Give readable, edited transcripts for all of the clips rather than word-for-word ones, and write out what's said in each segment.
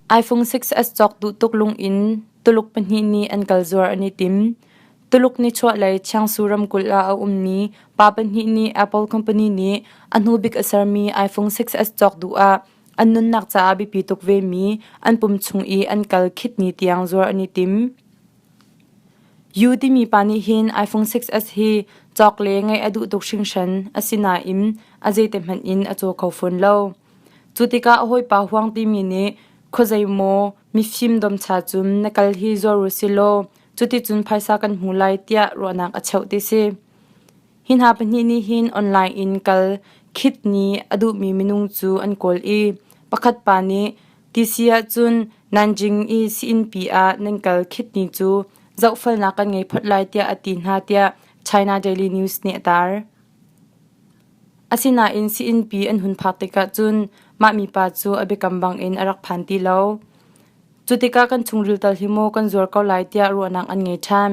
iPhone 6s cawk duh tuk lung in Tuluk pahnih nih an kal zuar an i tim. Tuluk nichuahlei Chiangsu ramkulh ah a ummi pa pahnih nih Apple company nih a hnubik a sermi iPhone 6s cawk duh ah an nunnak caah biapi tuk vemi an pum chung i an kal khit ni tiang zuar an i tim. U timi pa nih hin iPhone 6s hi cawk le ngeih a duh tuk hringhran, asinain a zeite hmanh in a caw kho fawn lo. Cu tikah a hawipa Huang timi nih khuazei maw mifim domcha cun na kal hi zuar u silaw cuticun phaisa kan hmu lai tiah ruahnak a cheuh ti si. Hi hna pahnih nih hin online in kal khit ni a duhmi minung cu an kawl i pakhat pa nih TC ahcun Nanjing i siinnpi ah nan kal khit ni cu zohfelnak kan ngei phot lai tiah a ti hna tiah China Daily News nih a tar. Asinain siinnpi an hun phak tikah cun mah mipa cu a biakam bangin a rak phan ti lo. Cu tikah kan chungril tal hi maw kan zuar ko lai tiah ruahnak an ngei ṭhan.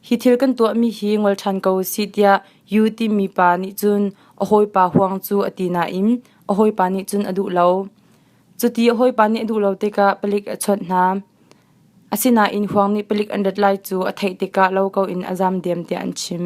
Hi thil kan tuahmi hi ngol ṭhan ko usih tiah Yu timi pa nih cun a hawipa Huang cu a ti nain a hawipa nih cun a duh lo. Cuti a hawipa nih a duh lo tikah palik a chawnh hna. Asinain Huang nih palik an rat lai cu a theih tikah lo ko in a zam diam tiah an chim.